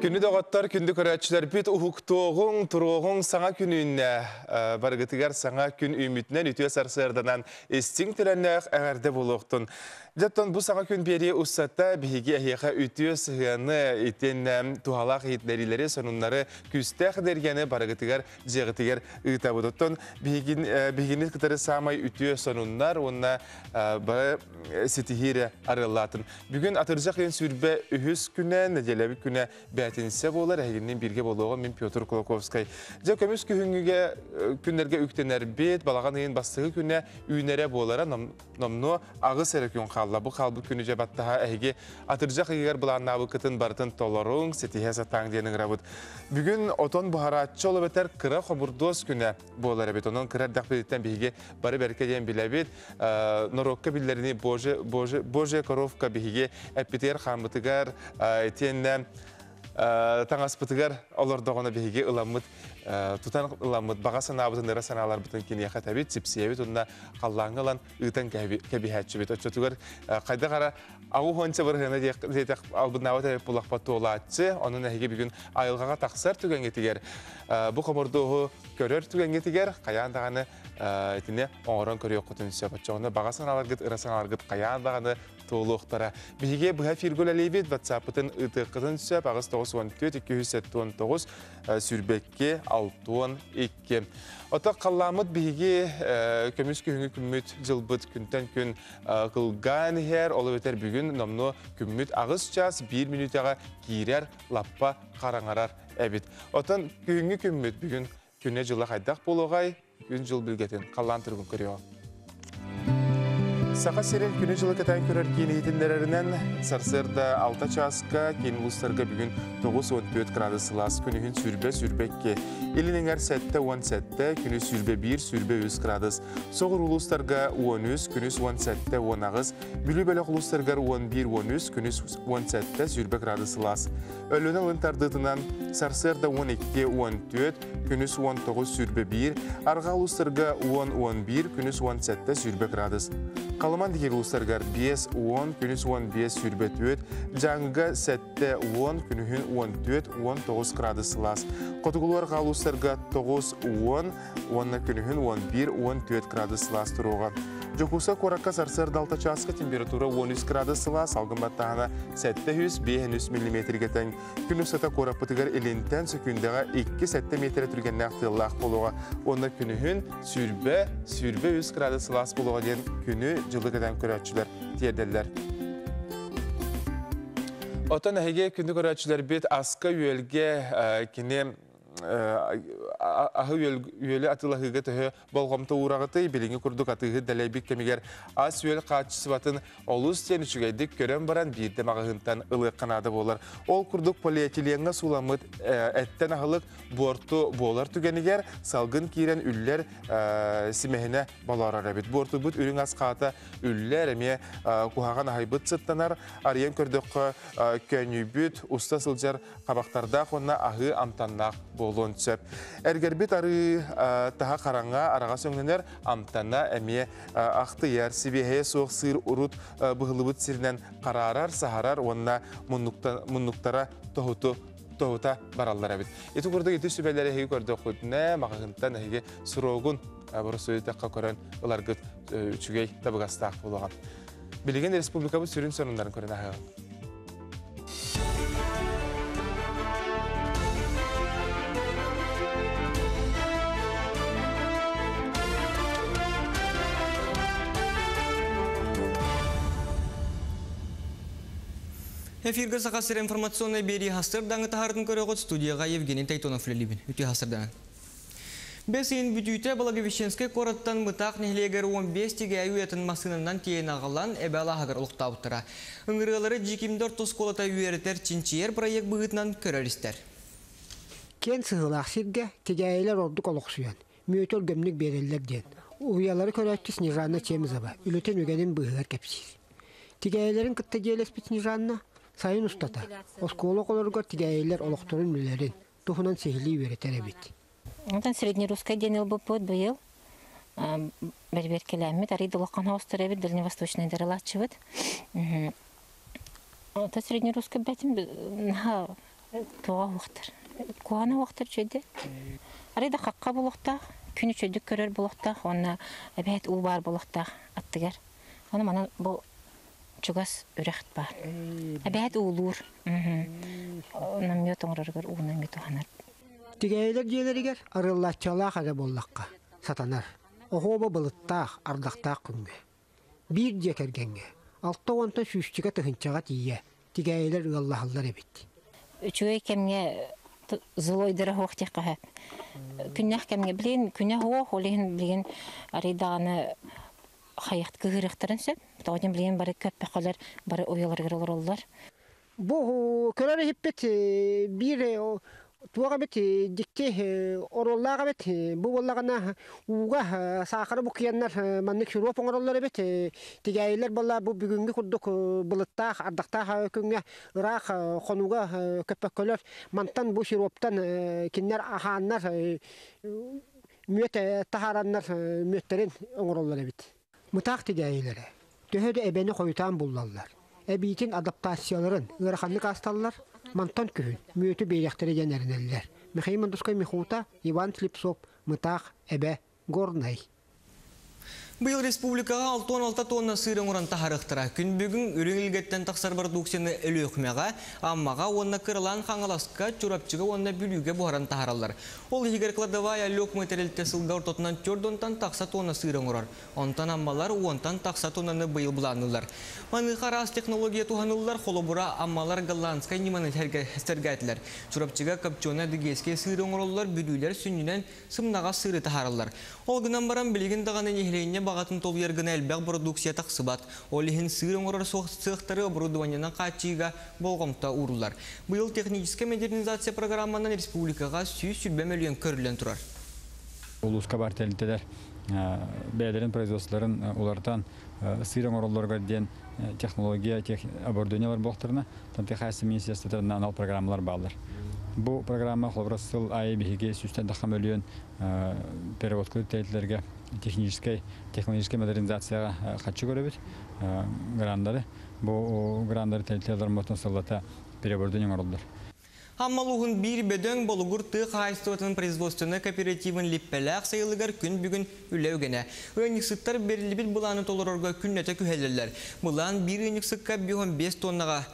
Күндү доҕоттор, күндү көрөөччүлэрбит уһуктуоҕуҥ, туруоҕуҥ саҥа күн үүннэ. Барыгытыгар саҥа күн үүммүтүнэн үтүө сарсыарданан истиҥ төлөннөөх эҕэрдэ буолуохтун. Дьэ, бу саҥа күн биэрии устата биһиги эһиэхэ үтүө сыһыаны, итиэннэ туһалаах иһитиннэриилэри, сонуннары, күүстээх энергияны барыгытыгар дьиэҕитигэр ыытабыт. Оттон биһигини кытары саамай үтүө сонуннар уонна бары ситиһиире арыаллаатын. Бүгүн атырдьах ыйын 23 күнэ, нэдиэлэбит күнэ бээтинсэ буолар. Эһигинниин бииргэ буолуоҕум мин Петр Кулаковскай. Дьэ, көмүс күһүҥҥүгэ күннэргэ үктэнэрбит, балаҕан ыйын бастакы күнэ үүнэрэ буолара номнуо аҕыс эрэ күн хаалла. Бу хаалбыт күнү дьэ баттаһа эһиги атырдьах ыйыгар былааннаабыккытын барытын толоруҥ, ситиһэ сатааҥ диэн ыҥырабыт. Бүгүн отон буһарааччы ол эбэтэр кыра хомурдуос күнэ буолар эбит. Онон кыра эрдэхпититтэн биһиги бары бэркэ диэн билэбит. Норуокка биллэрини Боже, Боже, Божья коровка биһиги эппитигэр хааммытыгар итиэннэ таҥаспытыгар олордоҕуна биһиги ыламмыт тутан ыламмыт баҕа санаабытын ыра санааларбытын киниэхэ этэбит, сипсийэбит уонна халлааҥҥа ылан ыытан кэбиһээччибит. Оччотугар хайдах ара аҕу уонча бырыһыана диэтэх албыннаабат эбит булахпат туолааччы, онон эһиги бүгүн айылҕаҕа тахсар түгэҥҥитигэр бу хомурдуоһу көрөр түгэҥҥитигэр хайаан даҕаны итини оҥорон көрүөххүтүн сөп. Оччоҕуна баҕа санааларгыт, ыра санааларгыт хайаан даҕаны туолуохтара. Биһиги быһа эфиргэ үлэлиибит, WhatsApp-ытын ыытыаххытын сөп, 894 279 22 62. Ото халлааммыт биһиги көмүс күһүҥҥү күммүт дьылбыт күнтэн күн кылгаан иһэр, ол эбэтэр бүгүн номнуо күммүт аҕыс час биир мүнүүтэҕэ киирэр, лаппа хараҥарар эбит. Отон күһүҥҥү күммүт бүгүн күнэ-дьыла хайдах буолуоҕай? Күн-дьыл билгэтин халлаан туругун көрүөҕүҥ. Саха сирин күнү-дьылы кэтээн көрөр киин иһитиннэрэринэн, сарсыарда 6 чааска киин улуустарга бүгүн 94 градус сылаас, күнүһүн 122, илин эҥэр 77, күнүс 21, 23 градус, соҕуруу улуустарга 13, күнүс 17, 18, Бүлүү бөлөх улуустарыгар 11, 13, күнүс 17, 20 градус сылаас. Өлүөнэ ылын тардыытынан сарсыарда 12, 14, күнүс 19, 21, арҕаа улуустарга 10, 11, күнүс 17, 20 градус. Халыман диһир улуустарыгар 5, 10, күнүс 15, 24, Дьааҥыга 7, 10, күнүһүн 14, 19 градус сылаас. Хотугулуу арҕаа улуустарга 9, 10, уонна күнүһүн 11, 14 градус сылаас туруоҕа. Дьокуускай куоракка сарсыарда 6 чааска температура 13 градус сылаас, салгын баттааһына 753 миллиметргэ тэҥ. Күн устата куораппытыгар илинтэн сөкүүндэҕэ 2-7 миэтэрэ түргэннээх тыаллаах буолуоҕа. Уонна күнүһүн сүүрбэ, 23 градус сылаас буолуоҕа диэн күнү-дьылы кэтэн көрөөччүлэр тиэрдэллэр. Оттон эһиги күндү көрөөччүлэрбит аска-үөлгэ кини аһы үөлү атыылаһыыга төһө болҕомто уураҕытый билиҥҥи курдук атыыһыт дэлэйбит кэмигэр ас-үөл хаачыстыбатын олус диэн үчүгэйдик көрөн баран биирдэ маҕаһыынтан ылыахха наада буолар. Ол курдук полиэтиленҥа сууламмыт эттэн аһылык буорту буолар түгэнигэр салгын киирэн үллэр симэһинэ болоорор эбит. Буортуйбут үрүҥ ас хаата үллэр эмиэ куһаҕан аһайбыт сыттанар. Арыйан көрдөххө көөнньүйбүт, уста сылдьар хабахтардаах уонна аһыы амтаннаах буолуон сөп. Эргэрбит арыы таһа хараҥа араҕас өҥнөнөр, амтана эмиэ ахтыйар, сибиэһэйэ суох сыыр урут быһыллыбыт сиринэн хараарар, саһарар уонна муннуктара тоһуту тоһута бараллар эбит. Ити курдук ити сүбэлэри эһиги көрдөххүтүнэ, маҕаһыынтан эһиги срогун боросуойутахха көрөн ыларгыт үчүгэй табыгастаах буолуоҕа. Билигин республикабыт сүрүн сонуннарын көрөн аһыаҕыҥ. Эфиргэ Саха сир информационнай биэрии хастырдаҥы таһаартын көрөҕүт студияға Евгений Тайтонов үлэлиибин. Үтүө хастырданан. Бэс ыйын бүтүүтэ Благовещенскай куораттан Мытаах нэһилиэгэр 15 тигээйи уйатын массыынанан тиэйэн аҕалан Эбэ алааһыгар олохтообуттара. Ыҥырыалары Дьиикимдэ орто оскуолата үөрэтэр, чинчийэр бырайыак быһыытынан көрөр-истэр. Киэн сыһыылаах сиргэ тигээйилэр ордук олохсуйан, мүөтү өлгөмнүк биэрэллэр диэн уйалары көрөөччү Снежана Чемзова үлэтин үгэнин быыһыгар кэпсиир. Тигээйилэрин кытта дьиэлэспит Снежанна сайын устата оскуола оҕолоругар тигээйилэр олохторун үлэлэрин, туһунан сиһилии үөрэтэр эбит. Онтон среднерусскай диэн ылбыппыт быйыл бэрбиэркэлээммит арый да улахан хоостор эбит дальневосточный дарылааччыбыт. Онтон среднерусскай бэтим наһаа Туоҕа уохтар. Куһаҕана уохтар үчүгэйдик. Арай да хахха буолуохтаах, күн үчүгэйдик көрөр буолуохтаах уонна эбээт уу баар буолуохтаах аттыгар. Ону манан бу чугас үрэх баар. Эбээт уулуур. Наммет оҥороругар уунан эмиэ туһанар. Тигээйилэр дьиэлэригэр арыаллааччылаах эрэ буоллахха сатанар. Оһуоба былыттаах, ардахтаах күҥҥэ. Биир дьиэ кэргэҥҥэ 60 сүүсчүкэ тыһыынчаҕа тиийэ тигээйилэр ыаллаһаллар эбит. Үчүгэй кэмҥэ злойдара суох диэххэ сөп. Күннээх кэмҥэ билигин күнэ суох, ол иһин билигин арый даҕаны хайах кыһыырыахтарын сөп. Тоҕо диэн билигин бары көппөхөлөр бары уйаларыгар олороллор. Бу көрөр иһиппит биир туох эбит дьикти оруоллаах эбит. Бу буоллаҕына ууга саахары буккуйаннар маннык сироп оҥороллор эбит. Тигээйилэр буолла бу бүгүҥҥү курдук былыттаах, ардахтаах күҥҥэ ыраах хонууга көппөккөлөр. Мантан бу сироптан кинилэр аһааннар мүөт таһаараннар мүөттэрин оҥороллор эбит. Мытаах тигээйилэрэ төһө да эбэни хойутаан буллаллар, эбиитин адаптацияларын ыараханнык аасталлар, мантан күһүн мүөтү биэриэхтэрэ диэн эрэнэллэр. Михаил Мандускай Михута, Иван Слепцов, Мытаах, Эбэ, Горнай. Быйыл республикаҕа 66 тонна сыыр оҥорон таһаарыахтара. Күн бүгүн үрүҥ илгэттэн тахсар продукцияны Өлүөхүмэҕэ, Аммаҕа уонна Кыралаан Хаҥаласка, Чурапчыга уонна Бүлүүгэ буһаран таһаараллар. Ол иһигэр кладовая Өлүөхүмэ тэрилтэ сылга ортотунан 4 тахса тонна сыыр оҥорор. Онтон аммалар 10-тан тахса тоннаны быйыл былаанныыллар. Маныаха араас технология туһаныллар, холобура, аммалар голландскай ньыманы сэргээтилэр. Чурапчыга копченая адыгейскай сыыры оҥороллор, бүлүүлэр сүнньүнэн сымнаҕас сыыры таһаараллар. Ол гынан баран билигин даҕаны нэһилиэнньэ баҕатын толуйар гына элбэх продукция тахсыбат. Ол иһин сыыр оҥорор сыахтары оборудованиенан хааччыйыыга болҕомто ууруллар. Быйыл техническэй модернизация программанан республикаҕа 120 мөлүйүөн көрүллэн турар. Улууска бар тэрилтэлэр бэйэлэрин производстволарын уларытан сыыр оҥороллоругар диэн технология, оборудованиелар буолтарына, Тантыхайсы министерствотынан анал программалар бааллар. Бу программа холобура сыл аайы биһиги сүүстэн тахса мөлүйүөн переводка тэрилтэлэргэ техническэй, технологическай модернизацияҕа харчы көрөбүт грандары. Бу грандары тэрилтэлэр мотон сыллата переоборудование оҥороллор. Амма улууһун биир бөдөҥ Болугур тыа хаһаайыстыбатын производственнай кооперативын Липпэлээх сайылыгар күн бүгүн үлэ үгэнэ. Ыанньыксыттар бэриллибит былааны толорорго күннэтэ күһэллэллэр. Былаан биир ыанньыксыкка 5 тоннаҕа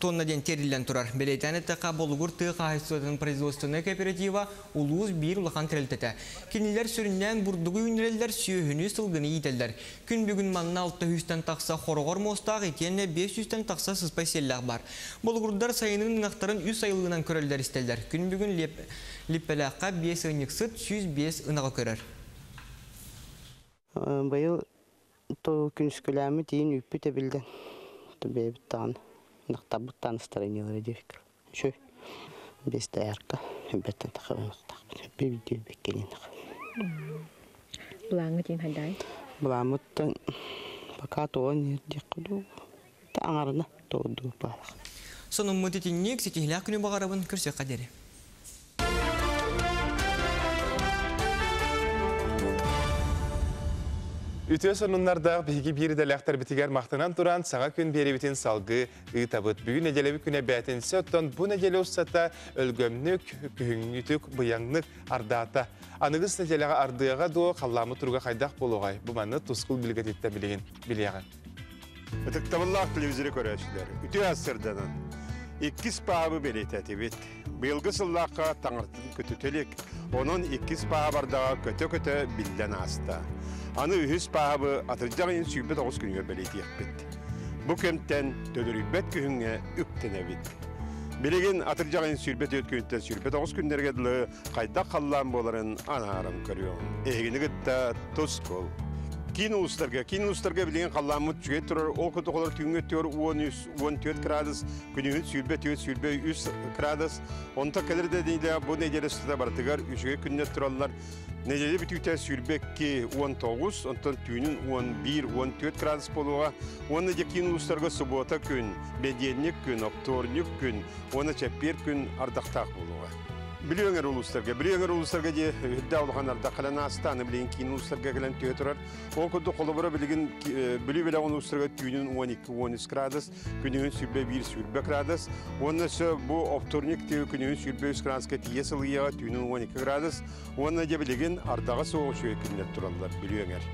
тонна диэн тиэриллэн турар. Бэлиэтээн эттэххэ, Болугур тыа хаһаайыстыбатын производственнай кооператива улуус биир улахан тэрилтэтэ. Кинилэр сүрүннээн бурдугу үүннэрэллэр, сүөһүнү, сылгыны иитэллэр. Күн бүгүн манна 600-тэн тахса хороҕор муостаах итиэннэ 500-тэн тахса сыспай сиэллээх бар. Болугурдар сайынын ынахтарын үс айылыынан көрөллөр-истэллэр. Күн бүгүн Липпэлээххэ 5 ыанньыксыт 105 ынаҕы көрөр. Быйыл то күнүскүлээммит иин үүппүт эбиллэн бэйэбит даҕаны ынахтарбыт тааныстара диэбиккэ үчүгэй биэс доярка бэттэн тахабыттаахпыт биир бэккэлиинэх Былааҥҥа тиин хайдаай? Былааммыттан пока туон диэххэ дуу аҥарына туордуу баалах. Сонуммут итинник ситиһилээх күнү баҕарабын көрсүөххэ диэри. Үтүө сонуннардаах биһиги биир идэлээхтэрбитигэр махтанан туран саҥа күн биэрэбитин салгыы ыытабыт. Бүгүн нэдиэлэбит күнэ бээтинсэ, оттон бу нэдиэлэ устата өлгөмнүк, күһүҥҥүтүк, быйаҥнык ардаата. Аныгыс нэдиэлэҕэ ардыаҕа дуо, халлааммыт туруга хайдах буолуоҕай? Бу манны тускул билгэтиттэн билигин билиэҕиҥ. Ытыктабыллаах телевизоры көрөөччүлэр, үтүө сарсыарданан иккис паабы бэлиэтээтибит. Быйылгы сыллаахха таҥартын көтүтэ илик, онон иккис пааһа бардаҕа көтө-көтө биллэн ааста. Аны үһүс пааһабы атырдьах ыйын 29 күнүгэр бэлиэтиэхпит. Бу кэмтэн төлөрүйбэт күһүҥҥэ үктэнэбит. Билигин атырдьах ыйын 24 күнүттэн 29 күннэргэ дылы хайдах халлаан буоларын анааран көрүөҕүҥ. Эһигини кытта тускул. Киин улуустарга, киин улуустарга билигин халлааммыт үчүгэй турар, ол курдук түүҥҥү өттүгэр 13-14 градус, күнүһүн 24-23 градус. Онто кэлэр да бу нэдиэлэ устата барытыгар үчүгэй күннэр тураллар. Нэдиэлэ бүтүүтэ 22-19, онтон түүнүн 11-14 градус буолуоҕа. Уонна дьэ киин улуустарга суббота күн, бэдиэнньик күн, оптуорньук күн уонна чэппиэр күн ардахтаах буолуоҕа. Бүлүү өҥөр улуустарга. Бүлүү өҥөр улуустарга дии үрдэ улахан ардах кэлэн ааста, аны билигин киин улуустарга кэлэн түһэ турар. Ол курдук холобура билигин Бүлүү бэлэҕин улуустарга түүнүн 12-13 градус, күнүһүн 21-20 градус. Уонна өссө бу вторник күнүһүн 23 градуска тиийэ сылыйыаҕа, түүнүн 12 градус. Уонна дьэ билигин ардаҕа суох үчүгэй күннэр тураллар Бүлүү өҥөр.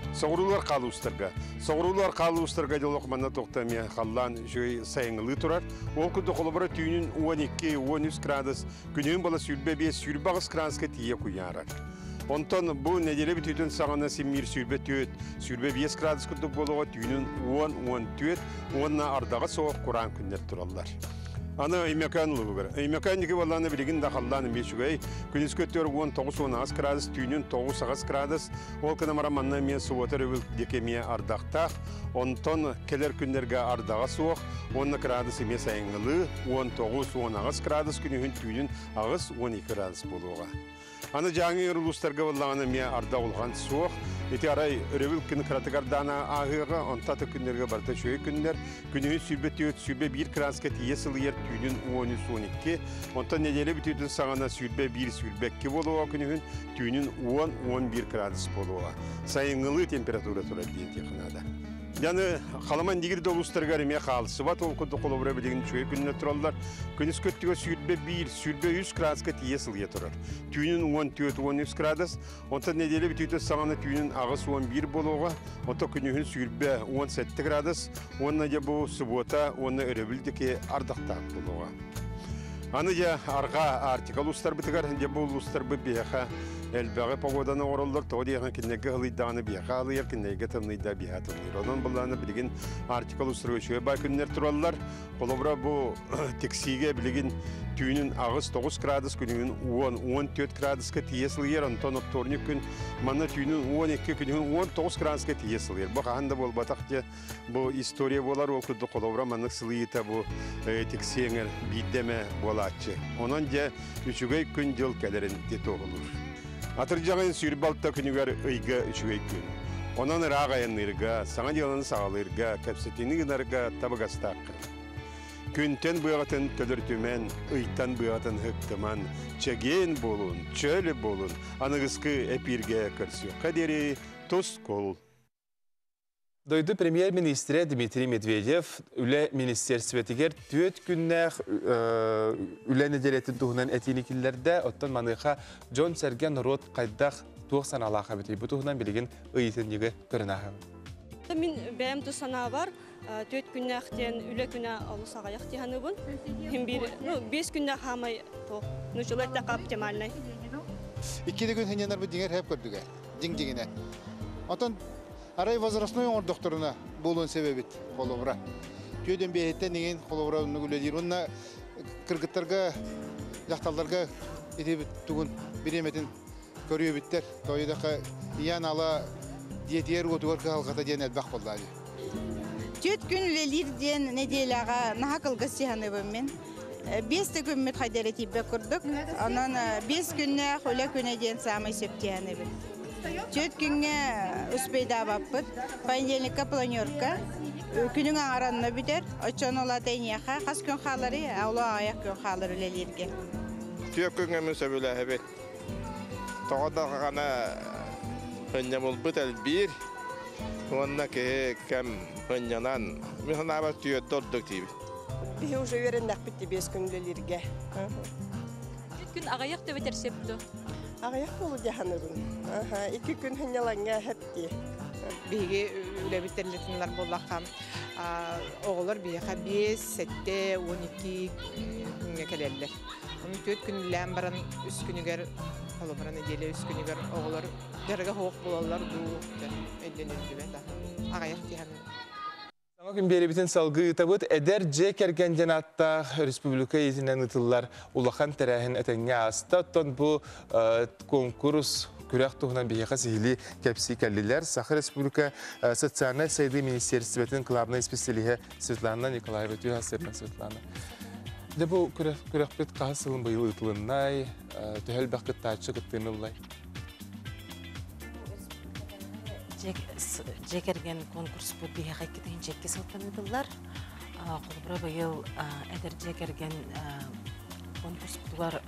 Соҕуруулар хаалуустарга. Соҕуруулар хаалуустарга дьолох манна тохто эмиэ халлаан үчүгэй сайыҥҥылыы турар. Ол курдук холобура түүнүн 12-13 градус, күнүһүн бала 25-28 градуска тиийэ куйаарар. Онтон бу нэдиэлэ бүтүүтүн саҕана симмиир 24, 25 градус курдук буолуоҕа түүнүн 10-14 уонна ардаҕа суох кураан күннэр тураллар. Аны Өймөкөөн улууһугар. Өймөкөөн диги буоллаҕына билигин да халлаан эмиэ үчүгэй. Күнүскү өттүгэр 19-18 градус, түүнүн 9-8 градус. Ол гынан баран манна эмиэ субуота өрөбүл диэки эмиэ ардахтаах. Онтон кэлэр күннэргэ ардаҕа суох. Уонна градус эмиэ сайыҥҥылыы 19-18 градус күнүһүн түүнүн 8-12 градус буолуоҕа. Аны Дьааҥы улуустарга буоллаҕына эмиэ ардах улахан суох. Ити арай өрөбүл күн кыратык ардаана ааһыаҕа, онто аты күннэргэ барыта үчүгэй күннэр. Күнүһүн 24, 21 кырааска тиийэ сылыйар, түүнүн 13-12. Онтон нэдиэлэ бүтүүтүн саҕана 21, 22 буолуоҕа күнүһүн, түүнүн 10-11 градус буолуоҕа. Сайыҥҥылыы температура турар диэн диэххэ наада. Яны Халаман Дигир да улуустарыгар эмиэ хаалсыбат ол курдук холобура билигин үчүгэй күннэр тураллар. Күнүс көттүгэ 21, 23 градуска тиийэ сылыйа турар. Түүнүн 14-13 градус, онтон нэдиэлэ бүтүүтэ саҕана түүнүн 8-11 буолуоҕа, онтон күнүһүн 20-17 градус, уонна дьэ бу субуота уонна өрөбүл диэки ардахтаах буолуоҕа. Аны дьэ арҕаа Арктика улуустарбытыгар дьэ бу улуустарбыт биһиэхэ элбэҕи погоданы оҥороллор, тоҕо диэхин кинилэргэ ылыйдаҕына биһиэхэ алыйар, кинилэргэ тымныйда биһиэхэ тымныйар. Онон былаана билигин Арктика улуустарыгар үчүгэй бай күннэр тураллар. Холобура бу Тиксиигэ билигин түүнүн 8-9 градус, күнүһүн 10-14 градуска тиийэ сылыйар, онтон вторник күн манна түүнүн 12, күнүһүн 19 градуска тиийэ сылыйар. Бу хаһан да буолбатах дьэ бу история буолар, ол курдук холобура маннык сылыйыыта бу Тиксиэҥэр биирдэ эмэ буолааччы. Онон дьэ үчүгэй күн-дьыл кэлэрин туоһулуур. Атырдьаҕын 26 күнүгэр ыйга үчүгэй күн. Онон ыраах айанныырга, саҥа дьыаланы саҕалыырга, кэпсэтиини гынарга табыгастааххын. Күнтэн быаҕытын төлөрүтүмэн, ыйтан быаҕытын ыһыктыман, чэгиэн буолун, чөл буолун, аныгыскы эпииргэ көрсүөххэ диэри тускул! Дойду премьер-министрэ Дмитрий Медведев үлэ министиэристибэтигэр түөрт күннээх үлэ нэдиэлэтин туһунан этиини киллэрдэ. Оттон маныаха дьон-сэргэ норуот хайдах туох санаалаах эбитий? Бу туһунан билигин ыйытынньыгы көрөн ааһабыт. Мин бэйэм тус санаабар түөрт күннээх диэн үлэ күнэ олус аҕыйах дии саныыбын. Хим биир, ну, биэс күннээх хаамай туох, нучулар эттэххэ оптимальный. Икки күн хиннянарбыт дьиҥэр хэп көрдүгэ, дьиҥ дьиҥинэ. Отон Арай возрастной оҥордохторуна буолуон сөп эбит холобура. Түөдэн биэһиттэн иҥин холобура оннук үлэлиир. Уонна кыргыттарга, дьахталларга ити тугун бириэмэтин көрүөбүттэр. Тоойудаха ийээн ала диэтигэр уотугар кыһалҕата диэн элбэх буолла дии. Түөрт күн үлэлиир диэн нэдиэлэҕэ наһаа кылгас сыһаныбын мин. Биэс да күммүт хайда эрэ тиийбэт курдук. Онон биэс күннээх үлэ күнэ диэн саамай сөптөһөнөбүн. Түөрт күҥҥэ успейдаабаппыт. Понедельникка планерка. Күнүҥ аҥаранна бүтэр. Оччону улаата эйиэхэ хас күн хааларый? Оло аҕыйах күн хаалар үлэлииргэ. Түөрт күҥҥэ мин сөбүлэһэбин. Тоҕо даҕаны ынньамылбыт элбиир уонна киһи кэм ынньанан мин санаабар түөртэ ордук диибин. Биһи уже үөрэннэхпит ди биэс күн үлэлииргэ. Түөрт күн аҕыйах төбөтөр сөп дуо? Аҕыйах буолу дьаһаныбын. Икки күн сынньалаҥҥа сөп дии. Биһиги үлэбит тэрилтэлэр буоллахха, оҕолор биһиэхэ 5, 7, 12 күҥҥэ кэлэллэр. Ону түөрт күн үлэлээн баран үс күнүгэр, холобура нэдиэлэ үс күнүгэр оҕолор дьарыга суох буолаллар дуу, өйдөнүллүбэт аҕыйах дии саныыбын. Саҥа күн биэрэбитин салгыы ыытабыт. Эдэр дьиэ кэргэн диэн ааттаах республика иитинэн ыытыллар улахан тэрээһин этэҥҥэ ааста. Оттон бу конкурс күрэх туһунан биһиэхэ сиһилии кэпсии кэллилэр. Саха Республика социальнай сайдыы министиэристибэтин кылаабынай исписэлииһэ Светлана Николаева. Үтүө сырна Светлана. Дьэ бу күрэхпит хаһыс сылын быйыл ыытылыннай, төһө элбэх кыттааччы кыттыыны ыллай? Дьиэ кэргэн конкурспут биһиэхэ 2002 сылтан ыытыллар. Холобура быйыл эдэр дьиэ кэргэн конкурспутугар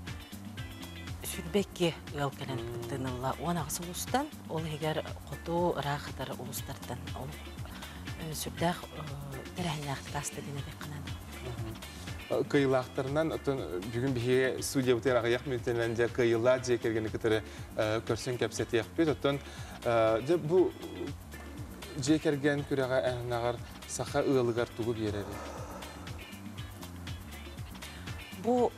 22 ыал кэлэн кыттыыны ылла. 18 улуустан, ол иһигэр хоту ыраах ытар улуустартан. Ол сүрдээх тэрээһиннээхтик ааста диэн этиэххэ наада. Кыайыылаахтарынан оттон бүгүн биһиги студиябытыгар аҕыйах мүнүүтэнэн дьэ кыайыылаах дьиэ кэргэни кытары көрсөн кэпсэтиэхпит. Оттон дьэ бу дьиэ кэргэн күрэҕэ эһнаҕар саха ыалыгар тугу биэрэрий? Бу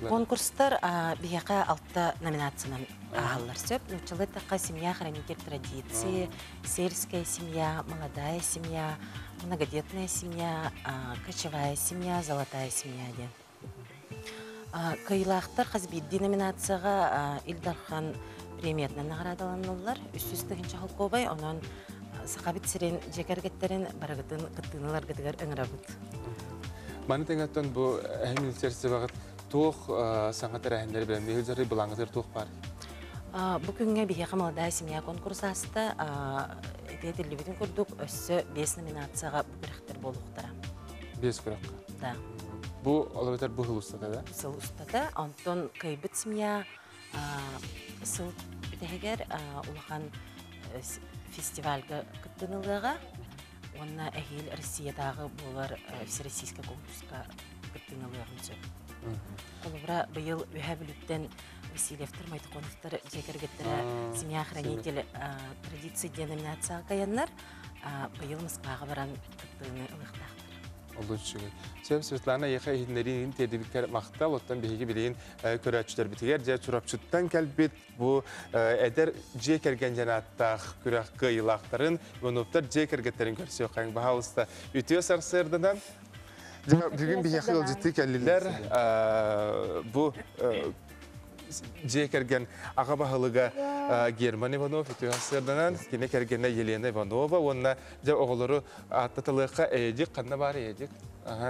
конкурстар биһиэхэ алта номинациянан ааһаллар сөп. Нууччалыы эттэххэ семья хранитель традиции, сельская семья, молодая семья, многодетная семья, кочевая семья, золотая семья диэн. Кыайыылаахтар хас биирдии номинацияҕа Ил Дархан премиятынан наҕараадаланаллар. 300 тыһыынча холкуобай, онон Сахабыт сирин дьиэ кэргэттэрин барыгытын кыттыыны ыларгытыгар ыҥырабыт. Маны тэҥэттэн бу эһи министерствоҕыт туох саҥа тэрээһиннэри бэлэмниир дьарый былааҥҥытыгар туох баар? Бу күҥҥэ биһиэхэ «Молодая семья» конкурс ааста. Ити этиллибитин курдук, өссө биэс номинацияҕа бу күрэхтэр буолуохтара. Биэс күрэххэ? Да. Бу ол эбэтэр бу сыл устата да? Сыл устата. Онтон кыайбыт семья сыл бүтэһигэр улахан фестивальга кыттыны уонна эһиил Россиятааҕы буолар всероссийскай конкурска кыттыны ылыаҕын сөп. Холобура, быйыл Үһэ Бүлүүттэн Васильевтар, Майтаконовтар дьиэ кэргэттэрэ «Семья хранитель традиции» диэн номинацияҕа кыайаннар, быйыл Москваҕа баран кыттыыны ылыахтаахтар. Олус үчүгэй. Сөп, Светлана, эйиэхэ иһитиннэриин тиэрдибиккэр махтал. Оттон биһиги билигин көрөөччүлэрбитигэр дьэ Чурапчыттан кэлбит бу эдэр дьиэ кэргэн диэн ааттаах күрэх кыайыылаахтарын, Ивановтар дьиэ кэргэттэрин көрсүөххэҥ. Баһаалыста, үтүө сарсыарданан. Бүгүн биһиэхэ ыалдьыттыы кэллилэр. Бу дьиэ кэргэн аҕа баһылыга Герман Иванов үтүө сарсыарданан, кини кэргэнэ Елена Иванова уонна дьэ оҕолору ааттаталыахха Эдик, ханна баар Эдик?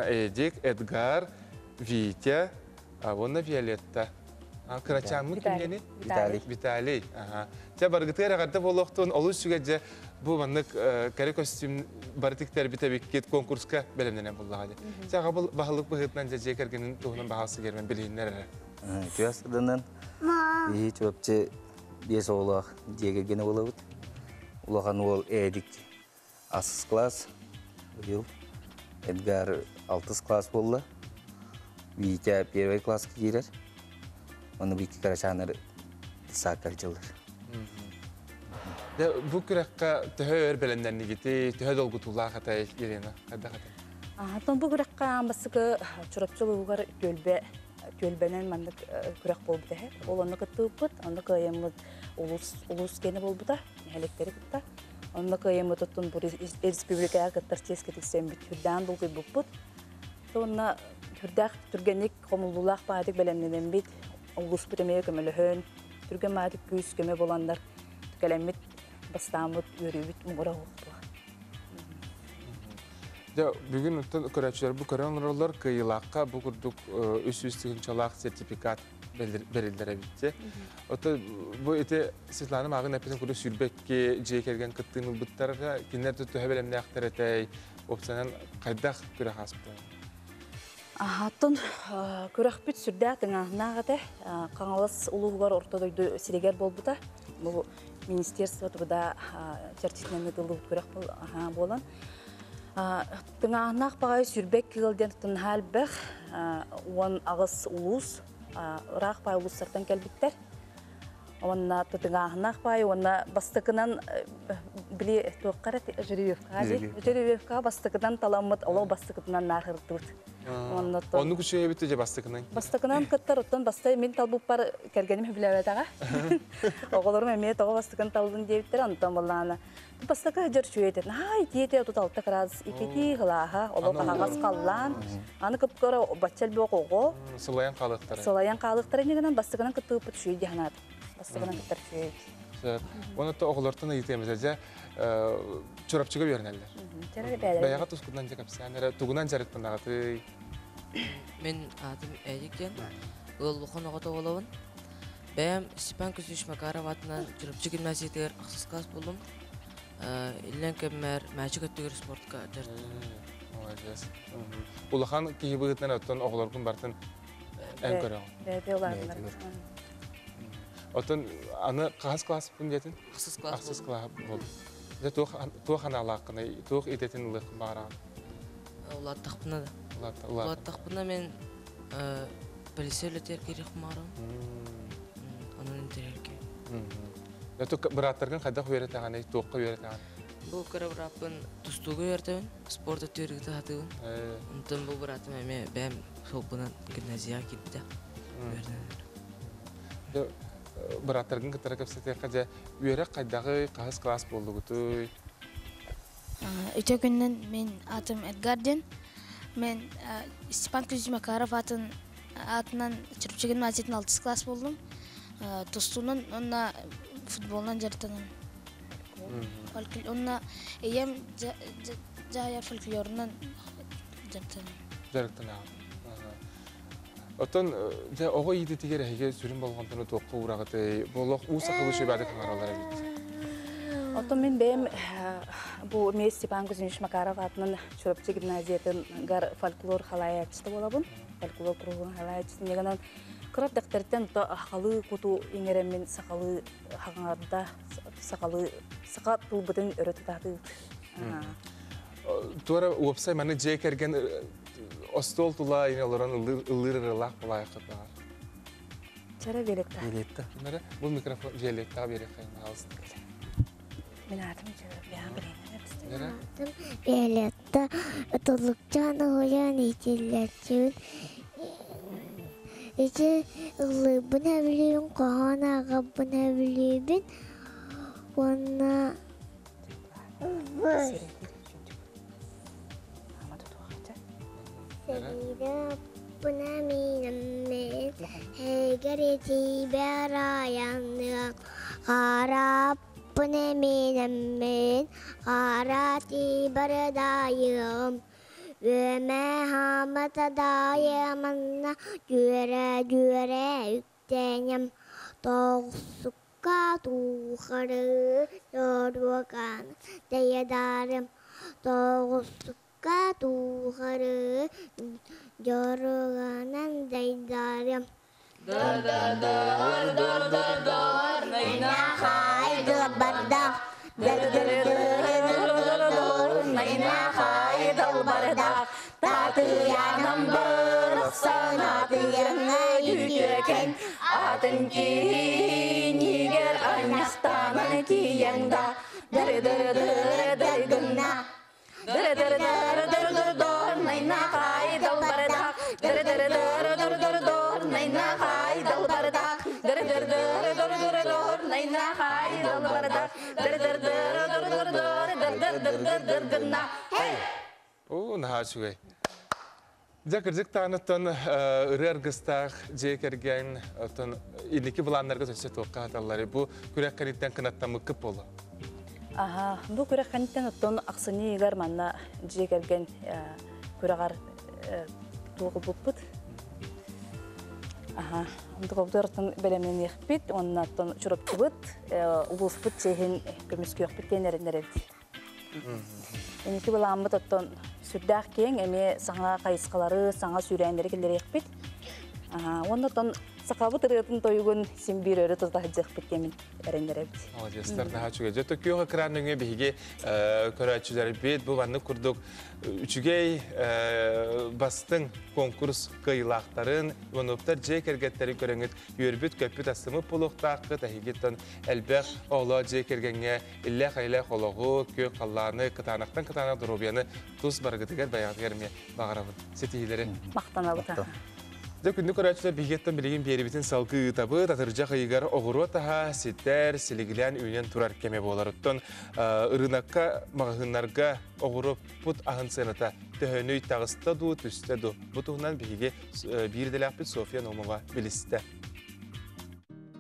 Эдик, Эдгар, Витя уонна Виолетта. Кырачааммыт кимҥэни? Виталий. Виталий. Чэ баргытыгар эҕэрдэ буолуохтун олус үчүгэй дьэ бу маннык кэрэ көстүүм барытык тэрбит эбиккит конкурска бэлэмнэнэн буллаҕа дьэ. Чэ аҕа баһылык быһыытынан дьэ дьиэ кэргэнин туһунан баһаалса Герман билиһиннэр эрэ. Үтүө сыданан биһи Чурапчы биэс оҕолоох дьиэ кэргэнэ буолабыт. Улахан уол Эдик асыс класс, быйыл Эдгар алтыс класс буолла. Витя первый класска киирэр. Оны бикки карачаанар саакка дьыллар. Бу күрэххэ төһө өр бэлэмнэннигити, төһө долгутуулаах этэй, Елена? Хайдах этэй? Аттан бу күрэххэ аан бастакы Чурапчы улууһугар түөлбэ түөлбэнэн маннык күрэх буолбут эһэ. Ол онно кыттыбыппыт, онно кыайаммыт улуус улуус киэнэ буолбута, нэһилиэктэри кытта. Онно кыайаммыт оттон бу республикаҕа кыттар чиэскэ тиксэммит үрдээн долгуйбуппут. Онно үрдээх түргэнник хомуллуулаах баатык бэлэмнэнэммит, улууспут эмиэ көмөлөһөн, түргэн маатык күүс көмө боланнар кэлэммит бастааммыт үөрүүбүт муҥура уохтуа. Дьэ, бүгүн оттон көрөөччүлэр бу көрөн олороллор, кыайыылаахха бу курдук 300 тыһыынчалаах сертификат бэриллэр эбит. Оттон бу ити Светлана мааҕын эппитин курдук сүүрбэкки дьиэ кэргэн кыттыын ылбыттара, кинилэр да төһө бэлэмнээхтэр этэй, уопсайынан хайдах күрэх ааспыта? Оттон күрэхпит сүрдээх тыҥааһыннаах этэ. Хаҥалас улууһугар орто дойду сиригэр буолбута. Бу министерство труда чэрчитинэн ыытыллыбыт күрэх буолан. Тыҥааһыннаах баҕайы сүүрбэк кыыл диэн тынһаа элбэх, 18 улуус, ыраах баай улуустартан кэлбиттэр. Уонна тытыҥааһыннаах баай уонна бастакынан били туохха эрэ Жеребьевкаҕа Жеребьевкаҕа бастакынан таламмыт олох бастакытынан наарһырдыбыт. Уонна Оннук үчүгэй эбит дьэ бастакынан. Бастакынан кыттар оттон бастай мин талбыппар кэргэним сөбүлээбэтэҕэ. Оҕолорум эмиэ тоҕо бастакын таллын диэбиттэр онтон буоллаҕына бастакы сылдьар үчүгэй этэ. Наһаа итиэтэ 36 градус ипитии сылааһа олох аһаҕас халлаан аны кып-кыра бачча элбэх оҕо Сылайан хаалыахтара. Сылайан хаалыахтара иннигинэн бастакынан кыттыбыппыт үчүгэй дии санаатым. Бастакынан кыттар үчүгэй. Сөп. Онон оҕолортон ыйытыам этэ дьэ Чурапчыга үөрэнэллэр. Бэйэҕэ тускунан дьэ кэпсээн эрэ тугунан дьарыктанаҕытый? Мин аатым Эдик диэн. Ыаллыхон оҕото буолабын. Бэйэм Степан Кузьмич Макаров аатынан Чурапчы гимназиятыгар ахсыс класс буоллум. Иллэҥ кэммэр мээчик өттүгэр спортка дьарыктанабын. Молодец. Улахан киһи быһыытынан оттон оҕолоргун барытын эн көрөҕүн. Бэйэ улаатынар. Оттон аны хаһыс класспын диэтин? Ахсыс класс. Ахсыс класс бол. Дьэ туох туох аналааххыный, туох идэтин ылыаххын баҕараҕын? Улааттахпына да. Улааттахпына мен полиция үлэтигэр киириэхпин баҕарабын. Онон интэриэһиргиэм. Дьэ бырааттаргын хайдах үөрэтэҕиний, туохха үөрэтэҕин? Бу кыра бырааппын тустууга үөрэтэбин, спорт өттүгэр ыыта сатыыбын. Онтон бу быраатым эмиэ бэйэм суолбунан гимназияҕа киирбитэ. Дьэ бырааттаргын кытары кэпсэтиэххэ дьэ үөрэх хайдаҕый, хаһыс класс буоллугутуй? Үтө күннэн мин атым Эдгар диэн. Мен Степан Кузьмич Макаров атын атынан Чурапчы гимназиятын алтыс класс болдум. Тустуунан уонна футболунан дьарыктанан. Онно ийэм дьаһайар фольклорунан дьарыктанан. Дьарыктанаҕын. Оттон дьэ оҕо иититигэр эһиги сүрүн болҕомтону туохха уураҕытый? Бу олох уу сахалыы сүбээтик хаҥараллар эбит. Оттон мин бэйэм бу эмиэ Степан Кузьмич Макаров аатынан Чурапчы гимназиятын гар фольклор халайааччыта буолабын. Фольклор кругун халайааччыта ньыгынан кыра дэхтэртэн то сахалыы куту иҥэрэммин сахалыы хаҥарда сахалыы саха тылбытын өрө тутаатыбыт. Туора уопсай маны дьиэ кэргэн остуол тула ини олорон ыллыыр ырыалаах булаайаххыт баҕар. Чара Виолетта. Виолетта. Кимэрэ? Бу микрофон Виолеттаҕа биэриэххэ пожалуйста. Мин аатым Нера? Виолетта Туллукчаан уһуйаан иитиллээччибин. Ити ыллыырбын сөбүлүүбүн, хоһоон ааҕарбын сөбүлүүбүн уонна Сэриигэ минэммин эйгэр итиибэр айанныам Хараппын эминэммин хара тиибэр дайыам Үөмэ хаамата дайыаманна дьүөрэ-дьүөрэ үктэнэм Тоҕусукка туухары торуокаан тэйэдарым Тоҕусукка туухары дьоруганан дайдарым Татыянам барахсан атыяңа үтүөкэн атын киһинигэр анньахтанан тиийэҥ да дыры-дыры-дыры-дыры гынна дыры-дыры-дыры-дыры-дыр найна-хай далбардах дыры-дыры-дыры-дыры-дыр найна-хай далбардах дыры-дыры-дыры-дыры-дыр найна-хай далбардах дыры-дыры-дыры-дыры-дыр дыр-дыр-дыр-дыр гынна хей Оо, наһаа үчүгэй. Дьэ, кырдьык даҕаныттан ырыа аргыстаах дьиэ кэргэн, оттон инники былааннарга өссө туохха хаталлары бу күрэх кэнниттэн кынаттаммыккыт буолуо. Аха, бу күрэх кэнниттэн оттон ахсынньы ыйыгар манна дьиэ кэргэн күрэҕэр туох ылбыппыт. Аха, онтукабытыгар бэлэмнэниэхпит, уонна оттон Чурапчыбыт, улууспут чиэһин көмүскүөхпүт диэн эрэннэрэбит. Инники былааммыт оттон сүрдээх киэҥ, эмиэ саҥа хайысхалары, саҥа сүүрээннэри киллэриэхпит. Уонна оттон сахабыт ырыатын тойугун син биир өрө тута сылдьыахпыт диэмин эрэннэрэбит. Молодецтар, наһаа үчүгэй. Дьэ, күөх экран нөҥүө биһиги көрөөччүлэрбит бу маннык курдук үчүгэй бастыҥ конкурс кыайыылаахтарын, Ивановтар дьиэ кэргэттэрин көрөҥүт үөрбүт-көппүт астымыт буолуохтааххыт. Эһигиттэн элбэх оҕолоох дьиэ кэргэҥҥэ иллээх-эйэлээх олоҕу, күөх халлааны, кытаанахтан кытаанах доруобуйаны тус барыгытыгар, бэйэҕитигэр эмиэ баҕарабын. Ситиһиилэри. Махтанабыт. Дьэ, күндү көрөөччүлэр, биһигиттэн билигин биэрибитин салгыы ыытабыт. Атырдьах ыйыгар оҕуруот аһа ситэр, силигилээн үүнэн турар кэмэ буолар. Оттон ырыынакка, маҕаһыыннарга оҕуруоппут аһын сыаната төһөнүй таҕыста дуу, түстэ дуу? Бу туһунан биһиги биир идэлээхпит Софья Наумова билистэ.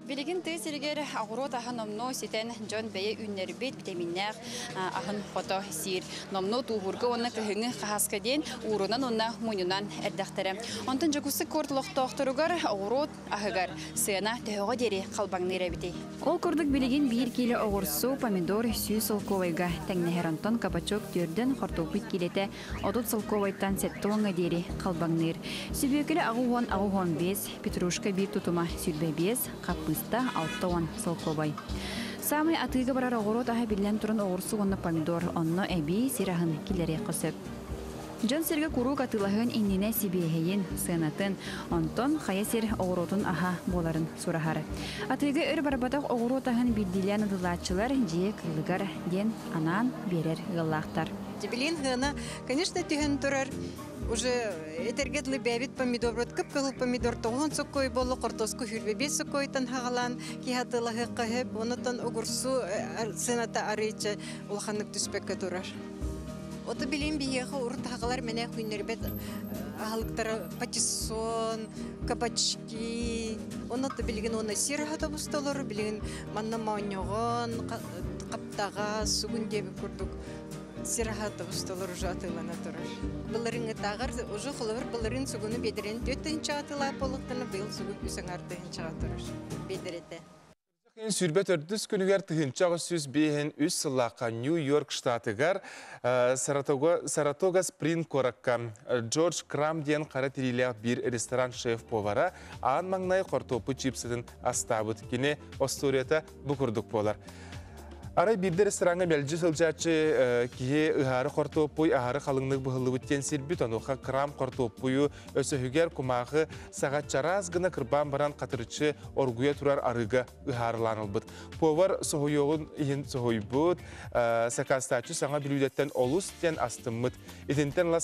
Билигин тыа сиригэр оҕуруот аһа номнуо ситэн, дьон бэйэ үүннэрбит витаминнээх аһын хото сиир. Номнуо тууһуурга уонна кыһыҥҥы хаһааска диэн уурунан уонна мунньунан эрдэхтэрэ. Онтон Дьокуускай куорат олохтоохторугар оҕуруот аһыгар сыана төһөҕө диэри халбаҥныыр эбитий? Ол курдук билигин биир киилэ оҕурсу, помидор 100 солкуобайга тэҥнэһэр, онтон кабачок түөрдэн хортуоппуй киилэтэ 30 солкуобайтан 70 диэри халбаҥныыр. Сүбүөкүлэ 88-85, петрушка биир тутума 25, хаппыыста Капыыста 60 солкуобай. Саамай атыыга барар оҕуруот аһа биллэн туран оҕурсу уонна помидор, онно эбии сир аһын киллэриэххэ сөп. Дьон сиргэ куруук атыылаһыан иннинэ сибиэһэйин, сыанатын, онтон хайа сир оҕуруотун аһа буоларын сураһар. Атыыга өр барбатах оҕуруот аһын биирдиилээн атыылааччылар дьиэ кыылыгар диэн анаан биэрэр ыаллаахтар. Билин хына, конечно, түһэн турар. Уже этэргэ дылы бэйэбит помидорбут кып-кыһыл помидор тоҕуһун соккой боллу, хортуоску хүрбэ биэс соккойтан хаҕалаан киһи атыылаһыахха сөп. Онотон огурсу сыаната арыйча улаханнык түспэккэ турар. Ото билин биһиэхэ урут хагалар мене күннэрбет аһылыктара патиссон, кабачки, онно билигин уонна сир аһа бустолор, билигин манна моонньоҕон, хаптаҕас, сугун диэбит курдук сир аһа тобустолор уже атыылана турар. Былырыҥҥытааҕар уже холобур былырыын сугуну биэдэрин түөрт тыһыынчаҕа атыылаах буолуохтана, быйыл сугун үс аҥаар тыһыынчаҕа турар биэдэрэтэ. 24 күнүгэр 1853 сыллаахха Нью-Йорк штатыгар Саратога Спринг куоракка Джордж Крам диэн хара тириилээх биир ресторан шеф-повара аан маҥнай хортуоппу чипсытын астаабыт. Кини остуоруйата бу курдук буолар. Арай биирдэ рестораҥҥа мэлдьи сылдьааччы киһи ыһаары хортуоппуй аһары халыҥнык быһыллыбыт диэн сирбит, онуоха крам хортуоппуйу өсөһүгэр кумааҕы саҕа чараас гына кырбаан баран хатырыччы оргуйа турар арыыга ыһаарылаан ылбыт. Повар соһуйуоҕун иһин соһуйбут, сакаастааччы саҥа бүлүүдэттэн олус диэн астыммыт. Итинтэн ыла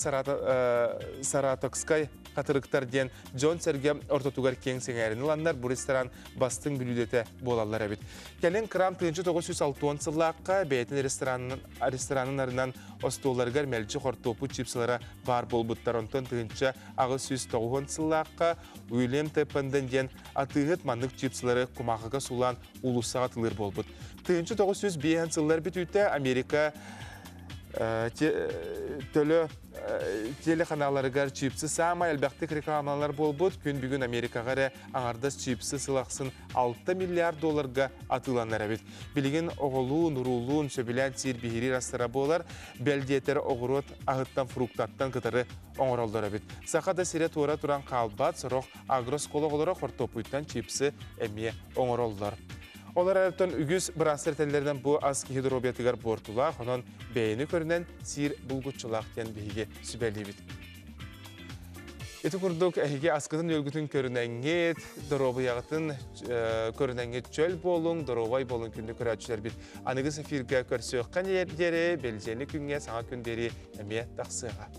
Саратовскай хатырыктар диэн дьон-сэргэ ортотугар киэҥ сэҥээрин ыланнар бу ресторан бастыҥ бүлүүдэтэ буолаллар эбит. Кэлин Крам 1960 сыллаахха бэйэтин ресторанын арынан остуолларыгар мэлдьи хортуоппу чипсылара баар буолбуттар. Онтон 1890 сыллаахха Уильям Тэппенден диэн атыыһыт маннык чипсылары кумааҕыга сулаан уулуссаҕа атылыыр буолбут. 1905 сыллар бүтүүтэ Америка төлө телеканалларыгар чипсы саамай элбэхтик рекламалар буолбут. Күн бүгүн Америкаҕа эрэ аҥардас чипсы сыл ахсын 6 миллиард долларга атыыланар эбит. Билигин оҕолуун, уруулуун сөбүлээн сиир биһириир астара буолар, бэл диэтэр оҕуруот аһыттан фруктаттан кытары оҥороллор эбит. Саха да сирэ туора туран хаалбат, сорох агрооскуола оҕолоро хортуоппуйтан чипсы эмиэ оҥороллор. Ол эрээри үгүс быраастар этэллэринэн бу ас киһи доруобуйатыгар буортулаах, онон бэйэни көрүнэн сиир булгуччулаах диэн биһиги сүбэлиибит. Ити курдук эһиги аскытын-үөлгүтүн көрүнэҥҥит, доруобуйаҕытын көрүнэҥҥит чөл буолуҥ, доруобай буолуҥ күндү көрөөччүлэрбит. Аныгыс эфиргэ көрсүөххэ диэри, бэлдьиэни күҥҥэ саҥа күн диэри эмиэ тахсыаҕа.